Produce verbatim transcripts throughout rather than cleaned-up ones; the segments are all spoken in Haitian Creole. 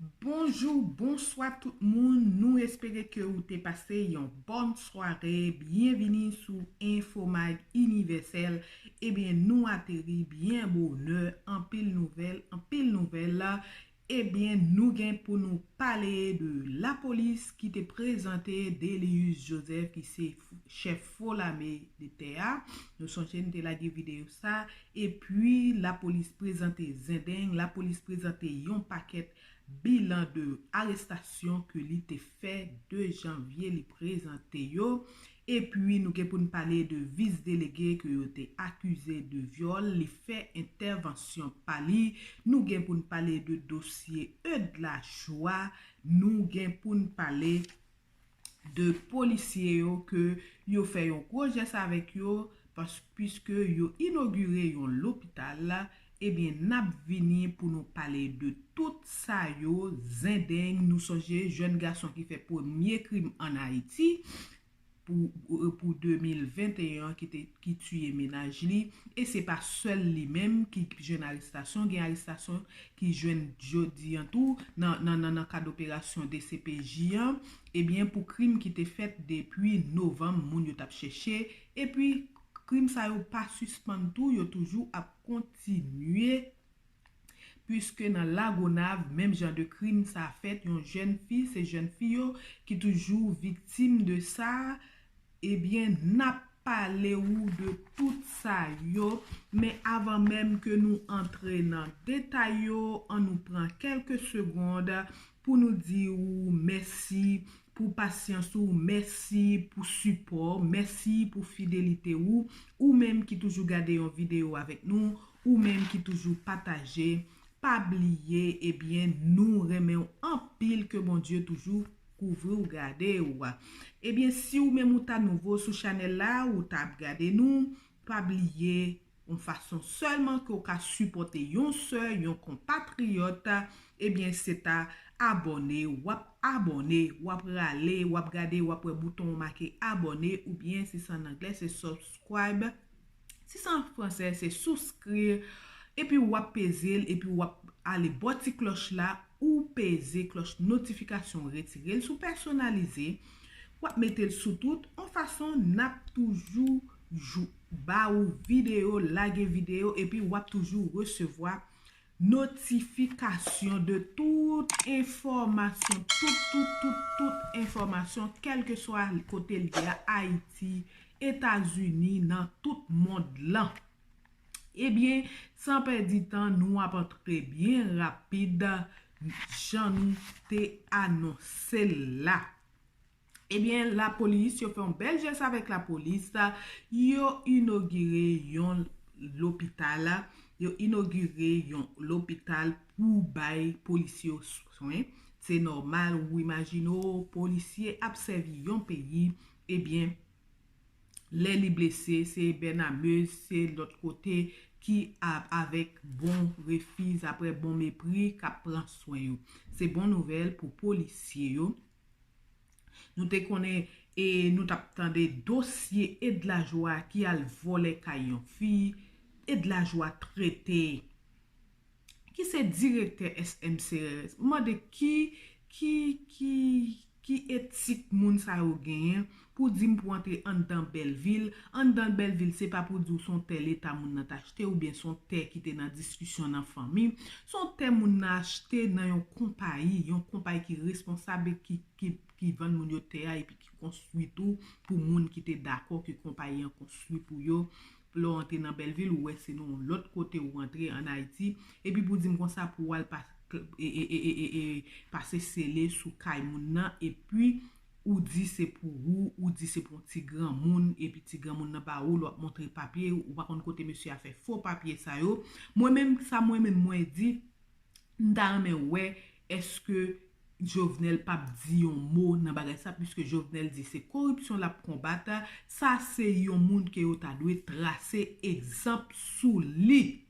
Bonjou, bonswa tout moun. Nou espere ke ou te pase yon bòn sware. Byenvini sou Infomag Inivèsèl. Ebyen, nou ateri byen bonè. Anpil nouvèl, anpil nouvèl. Ebyen, nou gen pou nou pale de lapolis ki te prezante Delius Joseph, ki se f-, chèf fo lame de tè a. Nou sonje n te lage videyo sa. Epi, lapolis prezante Zendeng, lapolis prezante yon pakèt bilan de arestasyon ke li te fè de janvye, li prezante yo. Epi, nou gen pou n pale de vis delege ke yo te akize de vyòl, li fè entèvansyon pa li. Nou gen pou n pale de dosye Eudla Joie. Nou gen pou n pale de polisye yo ke yo fè yon gwo jès avèk yo, pas-, piske yo inogire yon lopital. Ebyen, n ap vini pou nou pale de tout sa yo. Zendeng, nou sonje jèn gason ki fè premye krim ann Ayiti pou, pou de mil venteyen ki te, ki tiye mennaj li. E se pa sèl li menm ki jwenn arestasyon, gen arestasyon ki jwenn jodi an tou nan, nan, nan, nan kad operasyon D C P J an, ebyen, pou krim ki te fèt depi novanm, moun yo t ap chèche. Epi, krim sa yo pa sispann tou, yo toujou ap kontinye. Piske nan Lagonav, menm jan de krim sa fèt, yon jèn fi, se jèn fi yo ki toujou viktim de sa, ebyen, n ap pale ou de tout sa yo. Men avan menm ke nou antre nan detay yo, an nou pran kèlke segond pou nou di ou mèsi pou pasyans ou, mèsi pou sipò, mèsi pou fidelite ou, ou menm ki toujou gade yon videyo avèk nou, ou menm ki toujou pataje, pa bliye, ebyen, nou renmen w anpil, ke Bondye toujou kouvri w, gade w. Ebyen, si ou menm ou ta nouvo sou chanèl la, ou ta ap gade nou, pa bliye, yon fason sèlman ke w ka sipòte yon sè, yon konpatriyòt, ebyen, se ta abòne. W ap abòne, w ap rale, w ap gade, w ap wè bouton make abòne, oubyen, si se an anglè, se subscribe. Si se an fransè, se souscrire. Epi w ap peze l, epi w ap ale bò ti klòch la, ou peze klòch notifikasyon, retire l sou pèsonalize, w ap mete l sou tout, yon fason n ap toujou jou, ba ou videyo, lage videyo, epi w ap toujou resevwa notifikasyon de tout enfòmasyon, tout, tout, tout, tout enfòmasyon, kèlkeswa kote l ye a, Ayiti, Etazini, nan tout mond lan. Ebyen, san pèdi tan, nou ap antre byen rapid, jan nou te anonse l la. Ebyen, lapolis, yo fè yon bèl jès avèk lapolis, yo inogire yon lopital, yo inogire yon lopital pou bay polisye yo swen. Se nòmal, ou imajine w, polisye ap sèvi yon peyi, ebyen, lè li blese, se bènamez, se lòt kote ki ap avèk bon refiz, apre bon mepri, k ap pran swen yo. Se bon nouvèl pou polisye yo. Nou te konnen, e nou t ap tande dosye Edlajoie ki al vòlè kay yon fi, Edlajoie trete, ki se direktè S M C R S. M mande ki, ki, ki, ki etik moun sa yo genyen pou di m pou antre anndan Bèlvil. Anndan Bèlvil, se pa pou di w se yon tè leta moun nan t achte oubyen se yon tè ki te nan diskisyon nan fanmi. Se yon tè moun nan achte nan yon konpayi, yon konpayi ki responsab e ki, ki, ki vann moun yo tè a epi ki konstwi tou pou moun ki te dakò ke konpayi an konstwi pou yo. Lè w antre nan Bèlvil, ou wè se nan yon lòt kote ou antre ann Ayiti. Epi pou di m konsa pou w al pa-, e, e, e, e, e, e, pase sele sou kay moun nan, epi ou di se pou ou, ou di se pou yon ti granmoun, epi ti granmoun nan ba ou, l w ap montre papye, ou pa konn kote mesye a fè fo papye sa yo. Mwen menm, sa mwen menm mwen di, m ta renmen wè, èske Jovenel p ap di yon mo nan bagay sa, piske Jovenel di se koripsyon l ap konbat, sa se yon moun ke yo ta dwe trase egzanp sou li.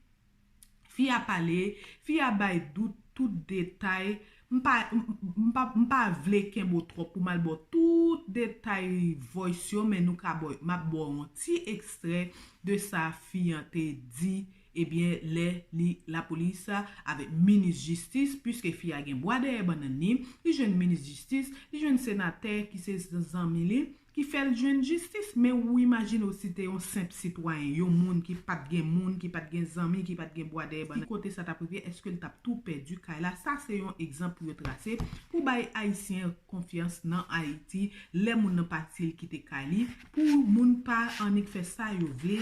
Fi a pale, fi a bay dout, tout detay. M pa, m, m pa, m pa vle kenbe w twòp pou m al ba w tout detay voice yo, men nou ka ba w, m ap ba w yon ti ekstrè de sa fi an te di Ebyen, lè li lapolis avèk minis jistis, piske fi a gen bwa dèyè bannann li, li jwenn minis jistis, li jwenn senatè ki se zanmi li, ki fè l jwenn jistis. Men ou imajine w si te yon senp sitwayen, yon moun ki pa t gen moun, ki pa t gen zanmi, ki pa t gen bwa dèyè bannann. Ki kote sa t ap rive? Èske l t ap tou pèdi kay la? Sa se yon egzanp pou yo trase, pou bay Ayisyen konfyans nan Ayiti, lè moun nan pati l kite kay li, pou moun pa annik fè sa yo vle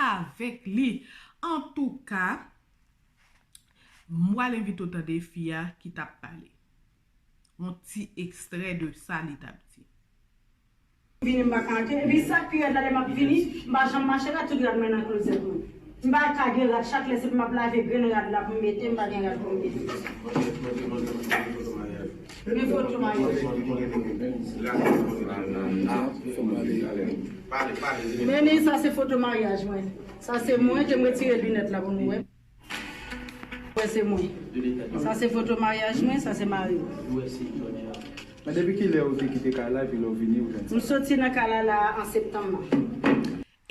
avèk li. Antouka, m pral envite w tande fi a ki t ap pale. Yon ti ekstrè de sa li t ap di. Vini, m pa ka antre. Epi sa k pi rèd la, lè m ap vini, m pa janm mache rad, tout rad mwen nan klozèt mwen. M pa ka gen rad, chak lè se pou m ap lave grenn rad la pou m mete, m pa gen rad pou m mete. Men foto maryaj. Men sa se foto maryaj mwen. Sa se mwen, ke m retire linèt la pou nou wè. Wè se mwen. Sa se foto maryaj mwen, sa se mari m. Men depi kilè ou te kite kay la, epi lè w vini, ou jwenn sa? M soti nan kay la, la an septanm nan.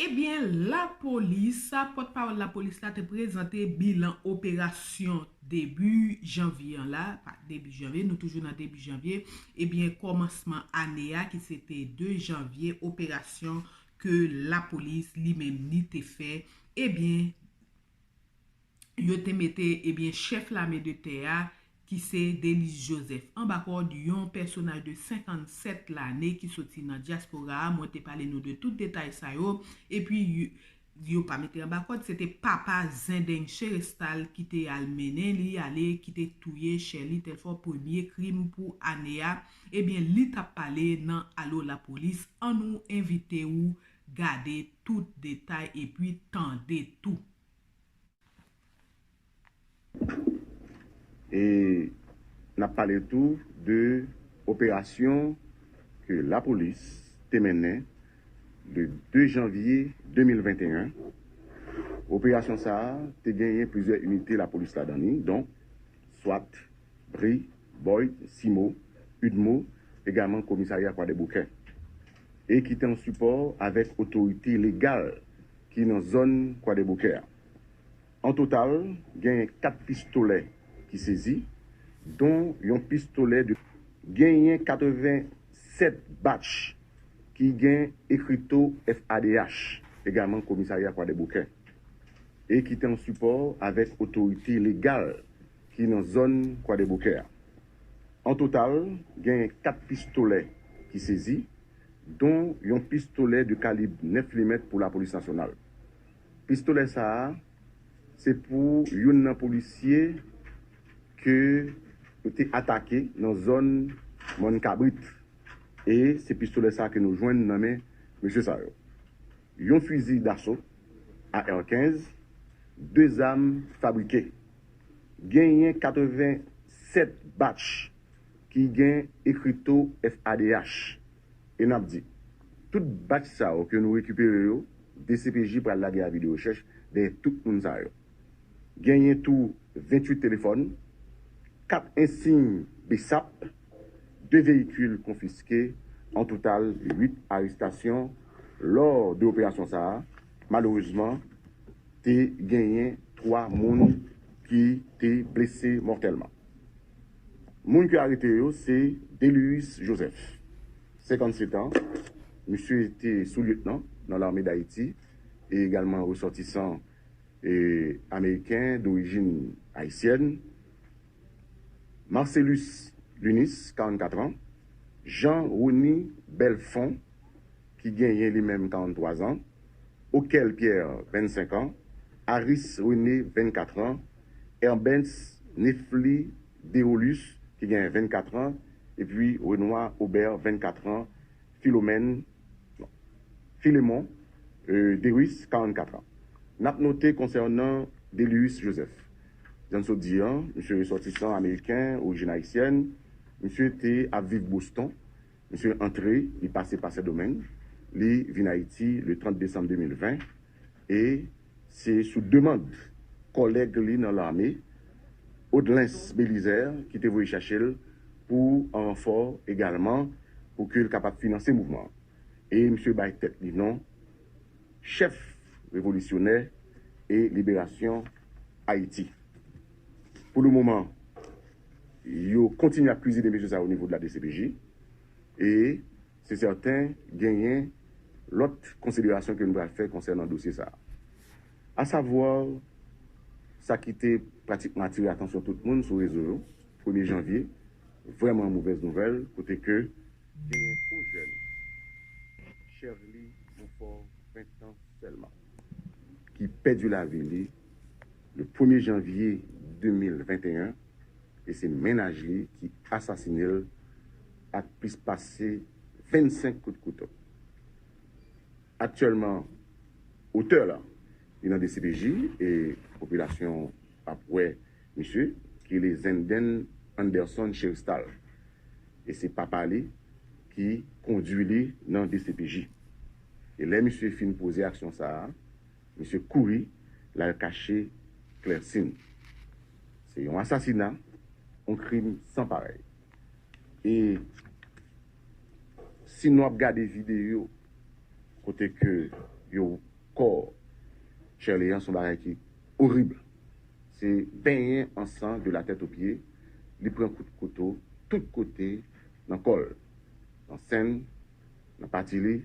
Ebyen, lapolis, pòtpawòl lapolis la te prezante bilan operasyon debi janvye an la, pa debi janvye, nou toujou nan debi janvye, ebyen, kòmansman ane a, ki se te de janvye, operasyon ke lapolis li menm li te fè, ebyen, yo te mete, ebyen, chèf lame de tè a, ki se Delus Joseph, anba kòd yon pèsonaj de senkannsèt lane ki soti nan dyaspora a. Mwen te pale nou de tout detay sa yo. Epi, yo, yo pa mete anba kòd, se te papa Zendeng Cherestal ki te al mennen li ale, ki te touye Sherly Telfort, premye krim pou ane a. Ebyen, li t ap pale nan Alo Lapolis. Ann nou envite w gade tout detay epi tande tou. E n ap pale tou de operasyon ke lapolis te mennen le de janvye de mil venteyen. Operasyon sa a te genyen plizyè inite lapolis ladan li, donk, swat, bri, Boyd, Simo, Udmo, egalman komisarya Kwadèboukè, e ki te an sipò avèk otorite legal ki nan zòn Kwadèboukè a. An total, genyen kat pistolè ki sezi, don yon pistolè de, genyen katreven sèt batch ki gen ekrito F A D H, egalman komisarya Kwadèboukè, e ki te an sipò avèk otorite legal ki nan zòn Kwadèboukè a. An total, genyen kat pistolè ki sezi, don yon pistolè de kalib nèf milimèt pou lapolis nasyonal. Pistolè sa a, se pou youn nan polisye ke yo te atake nan zòn Mòn Kabrit. E se pistolè sa a ke nou jwenn nan men mesye sa yo. Yon fizi daso, A R kenz, de zam fabrike. Genyen katreven sèt batch ki gen ekrito F A D H. E n ap di, tout batch sa yo ke nou rekipere yo, D C P J pral lage avi de rechèch dèyè tout moun sa yo. Genyen tou venntuit telefòn, kat ensiy B S A P, de veyikil konfiske, an total uit arestasyon. Lò de operasyon sa a, malerezman, te genyen twa moun ki te blese mòtèlman. Moun ki arete yo se Delius Joseph, senkannsèt an. Misye te soulyetnan nan Lame d Ayiti e egalman resòtisan e ameriken dorijin ayisyèn. Marcelus Lunis, karannkat an, Jean Rony Belfond, ki genyen li menm karannntwa zan, Okel Pierre, vennsenk an, Aris René, vennkat an, Herbens Nefly Deolus, ki genyen vennkat an, epi Renois Aubert, vennkat an, Philomène, non, Philemon, euh, Deris, karannkat an. N ap note konsènan Delius Joseph. Jan n sot di an, misye resòtisan ameriken, orijin ayisyèn, misye te ap viv Boston, misye antre, li pase pa Sendomeng, li vin Ayiti le trant desanm de mil ven, e se sou demann kòlèg li nan lame, Odlens Belizaire, ki te voye chache l pou an ranfò egalman, pou ke l kapab finanse mouvman an. E misye bay tèt li non chèf revolisyonè e Liberasyon Ayiti. Pou le moman, yo kontinye ap kwizine mesye sa yo o nivo de la D C P J e se sèten genyen lòt konsiderasyon ke nou pral fè konsènan dosye sa a. Asavwa, sa ki te pratikman atire atansyon tout moun sou rezo yo, premye janvye, vrèman movèz nouvèl, kote ke genyen yon jèn, Sherly Monfort, ven tan sèlman, ki pèdi lavi li le premye janvye de mil venteyen, e se mennaj li ki asasine l ak plis pase vennsenk kout kouto. Aktyèlman, otè la, li nan D C P J e popilasyon ap wè misye, ki rele Zenden Anderson Cheristal. E se papa li ki kondui li nan D C P J. E lè misye fin poze aksyon sa a, misye kouri, l al kache Klèsin. Se yon asasina, yon krim san parèy. E si nou ap gade videyo kote ke yo kò Sherly an, se yon bagay ki orib. Se benyen an san de la tèt o pye. Li pran kout kouto tout kote nan kò l, nan sen l, nan pati li,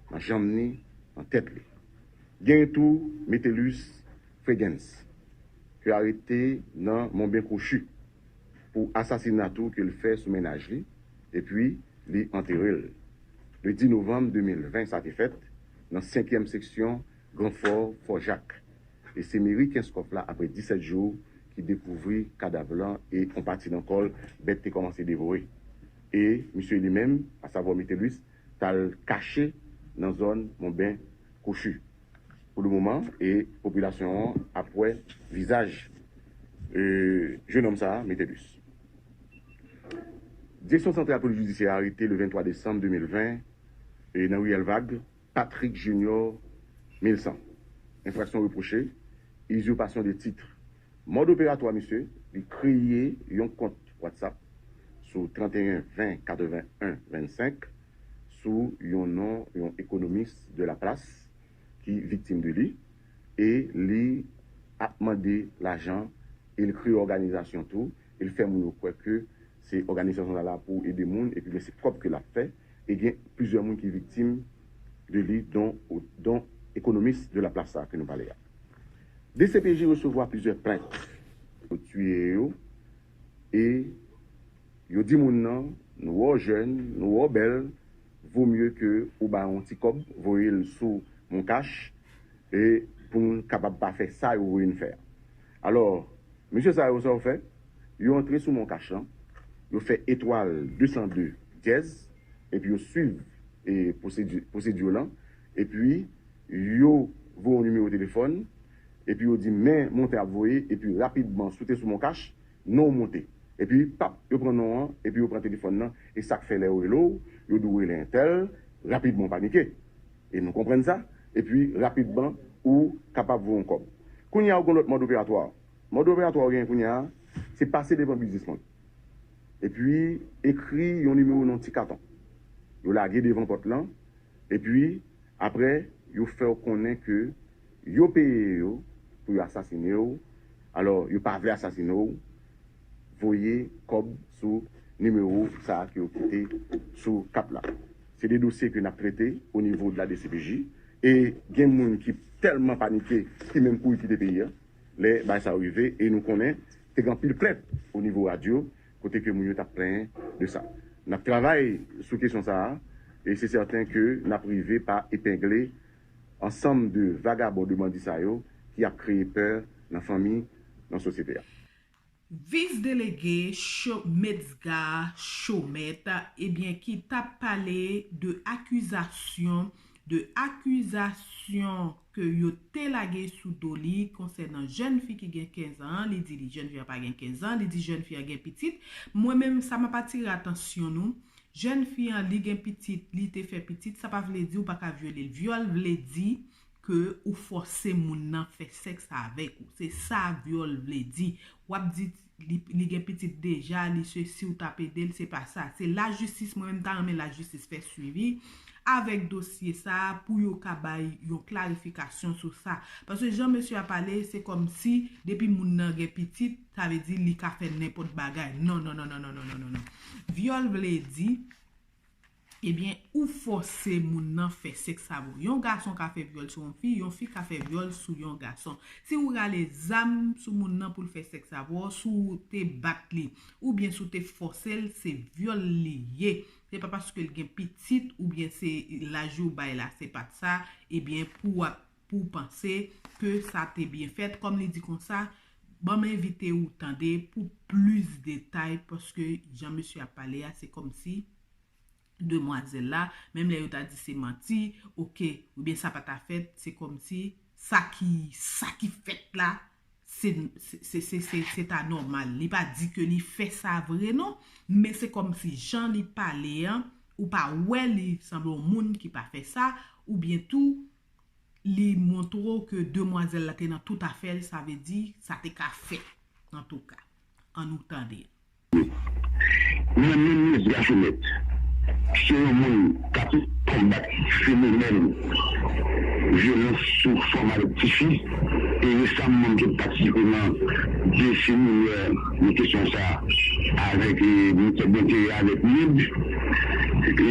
nan janm ni, nan tèt li. Genyen tou Metellus Fregens, ke arete nan Monben Kwochi pou asasina tou ke l fè sou mennaj li, epi li antere l le dis novanm de mil ven, sa te fèt nan senkyèm seksyon Gran Fò, Fò Jak. E se meri Kenskòf la, apre disèt jou, ki dekouvri kadav lan e yon pati nan kò l, bèt te kòmanse devore. E misye li menm, asavwa Metellus, t al kache nan zòn Monben Kwochi. Pou le moman, e popilasyon an ap wè vizaj, e, jennonm sa a, Metellus. Direksyon Santral Polis Jidisyè a arete le venntwa desanm de mil ven, e, nan riyèl Vag, Patrick Junior Milsan. Enfraksyon repwoche, izipasyon de tit. Mòd operatwa misye, li kreye yon kont WhatsApp sou trannteyen ven katreven en vennsenk sou yon non yon ekonomis de la plas ki viktim de li, e li ap mande lajan, e li kreye òganizasyon tou, e li fè moun yo kwè ke se òganizasyon sa la pou ede moun, epi men se kòb ke l ap fè, e gen plizyè moun ki viktim de li, don, don ekonomis de la plas sa ke nou pale a. D C P J resevwa plizyè plent. Yo tiye yo, e yo di moun nan, nou wè w jèn, nou wè w bèl, vo mye ke ou ba yon ti kòb, voye l sou Moncash, e pou nou kapab pa fè sa yo voye n fè a. Alò, mesye sa yo, sa yo fè? Yo antre sou Moncash lan, yo fè etwal de san de dyèz, epi yo swiv, e, pwosedi-, pwosedi lan, epi yo voye yon nimewo telefòn, epi yo di men montan y ap voye, epi rapidman, si w te sou Moncash, non w monte. Epi, pap, yo pran non an, epi yo pran telefòn nan, e sa k fè lè yo rele w, yo di w rele entèl, rapidman w panike. E nou konprann sa, epi rapidman, ou kapab voye yon kòb. Kounye a, ou gen lòt mòd operatwa. Mòd operatwa ou gen kounye a, se pase devan biznisman. Epi, ekri yon nimewo nan ti katon. Yo lage devan pòt lan, epi, apre, yo fè w konnen ke yo peye yo pou yo asasine w. Alò, yo pa vle asasine w, voye kòb sou nimewo sa a ke yo kite sou kat la. Se de dosye ke n ap trete o nivo de la D C P J. E gen moun ki tèlman panike, ki menm kouri kite peyi a. Lè bagay sa yo rive, e nou konnen, te gen anpil plent o nivo radyo, kote ke moun yo t ap plenyen de sa. N ap travay sou kesyon sa a, e se sèten ke n ap rive pa epengle ansanm de vagabon, de bandi sa yo ki ap kreye pè nan fanmi, nan sosyete a. Vis delege Cho-, Metzgar Chaumette, ebyen, ki t ap pale de akizasyon, de akizasyon ke yo te lage sou do li konsènan jèn fi ki gen kenz an, li di li jèn fi a pa gen kenz an, li di jèn fi a gen pitit. Mwen menm, sa m ap atire atansyon nou, jèn fi an, li gen pitit, li te fè pitit, sa pa vle di ou pa ka vyole l. Vyòl vle di ke ou fòse moun nan fè sèks avèk ou. Se sa vyòl vle di. W ap di li, li gen pitit deja, li sesi, ou t ap ede l, se pa sa. Se lajistis, mwen menm ta renmen lajistis fè swivi avèk dosye sa a pou yo ka bay yon klarifikasyon sou sa. Paske jan mesye a pale, se kòmsi depi moun nan gen pitit, sa vle di li ka fè nenpòt bagay. Non, non, non, non, non, non, non, non, non. Vyòl vle di, ebyen, ou fòse moun nan fè sèks avè w. Yon gason ka fè vyòl sou yon fi, yon fi ka fè vyòl sou yon gason. Si ou rale zam sou moun nan pou l fè sèks avè w, si w te bat li, oubyen si w te fòse l, se vyòl li ye. Se pa paske l gen pitit oubyen se laj ou bay la, se pa t sa, ebyen, pou w ap, pou w panse ke sa te byen fèt. Kòm li di konsa, ban m envite ou tande pou plis detay, paske jan mesye ap pale a, se kòmsi demwazèl la, menm lè yo ta di se manti, oke, oubyen sa pa ta fèt, se kòmsi sa ki, sa ki fèt la, se, se, se, se, se, se ta nòmal. Li pa di ke li fè sa vre non, men se kòmsi jan li pale an, ou pa wè li sanble yon moun ki pa fè sa, oubyen tou, li montre w ke demwazèl la te nan tout afè l, sa vle di sa te ka fèt, antouka. Ann nou tande l. Mwen menm Minis Gachonèt, se yon moun k ap konbat fenomèn vyolans sou fanm avèk tifi, e resaman m te patisipe nan de seminè nan kesyon sa a avèk Ministè de Lenteryè avèk MIB, e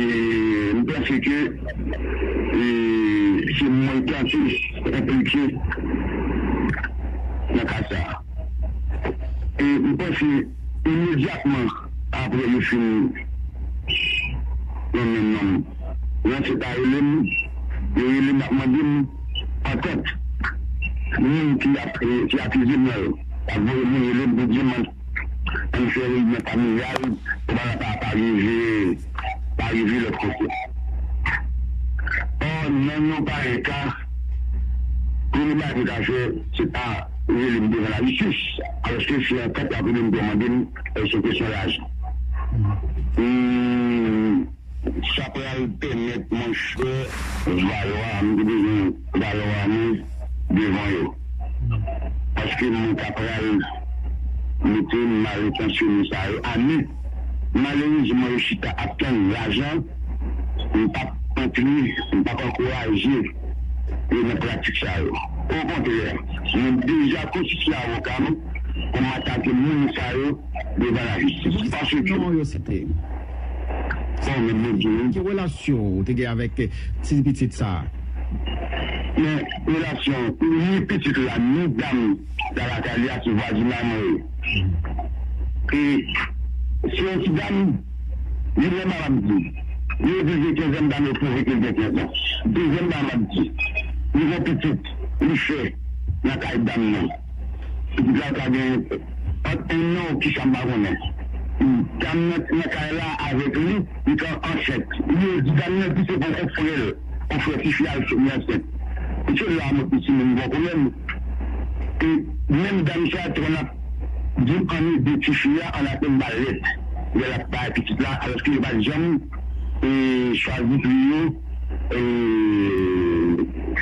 m panse ke e se mwen k tante enplike nan ka sa a. E m panse imedyatman apre yo fin nonmen nonm nan, se ta rele m, yo rele m ap mande m antant moun ki ap ki akize m nan yo. Ap voye moun rele m pou di m ann fè reyinyon familyal pou bagay pa pa rive pa rive lòt kote. Ò, nan yon parèy ka, premye bagay pou ta fè, se pa rele m devan lajistis, alòske se antant y ap rele m pou yo mande m sou kesyon lajan. Sa pral pèmèt, monchè, Valois, m te bezwen Valois nou devan yo. Paske moun ta pral mete malentansyone sa yo a nu. Malerezman, yo chita ap tann lajan, m p ap antre, m p ap ankouraje yo nan pratik sa yo. Okontrè, mwen deja konstitye avoka m pou m atake moun sa yo devan lajistis. Paske. Ki relasyon ou te gen avèk ti pitit sa a? Men relasyon ni pitit la ni dam la lakay li a se vwazinay mwen ye. E se yon ti dam, li gen bagay m ap di. Li di l gen kenz an, m ta renmen pwouve ke l gen kenz an. Dezyèm bagay m ap di, li gen pitit li fè nan kay dam nan. Pitit la ka gen ant en an ou kisa m pa konnen. Dam nan nan kay la avèk li, li ka ansent. Li di dam nan di se poko frè l, yon frè tifi a li ansent. Misye la mwen piti moun bon pwoblèm. E menm dam sa te konn ap di m ann ede tifi a ann ap ba l lèt lè l ap bay pitit la, alòske yo pa t janm e chwazi pou yo e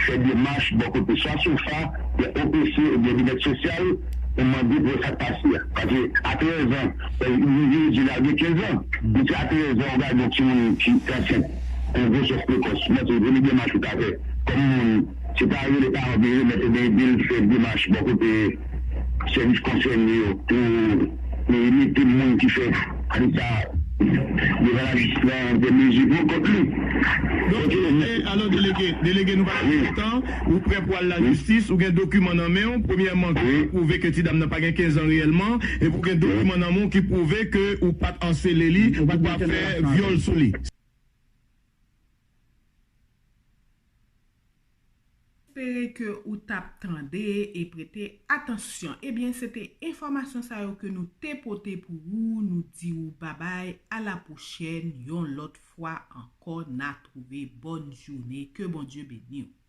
fè demach bò kote swa SOFA, oubyen O P C, oubyen Byenèt Sosyal pou mande pou wè sa k pase a. Paske a trèz an, li vin di l al gen kenz an. Misye a trèz an, ou gade yon timoun ki ansent, yon gwosès prekòs. Mwen se premye demach ou ta fè kòm moun. Se pa rele paran vin remèt ebyen ede l fè demach bò kote sèvis konsène yo pou mete moun ki fè krim sa devan lajistis pran de mezi pou kont li. Donk, alò, delege, delege, nou pa ka pèdi tan. Ou prè pou al lajistis, ou gen dokiman nan men w, premyèman, ki pwouve ke ti dam nan pa gen kenz an reyèlman, epi ou gen dokiman nan men w ki pwouve ke ou pa t ansele li, ou pa fè vyòl sou li. Espere ke ou t ap tande e prete atansyon. Ebyen, se te enfòmasyon sa yo ke nou te pote pou ou. Nou di ou babay, a la pwochèn, yon lòt fwa ankò, n a twouve. Bòn jounen, ke Bondye beni w.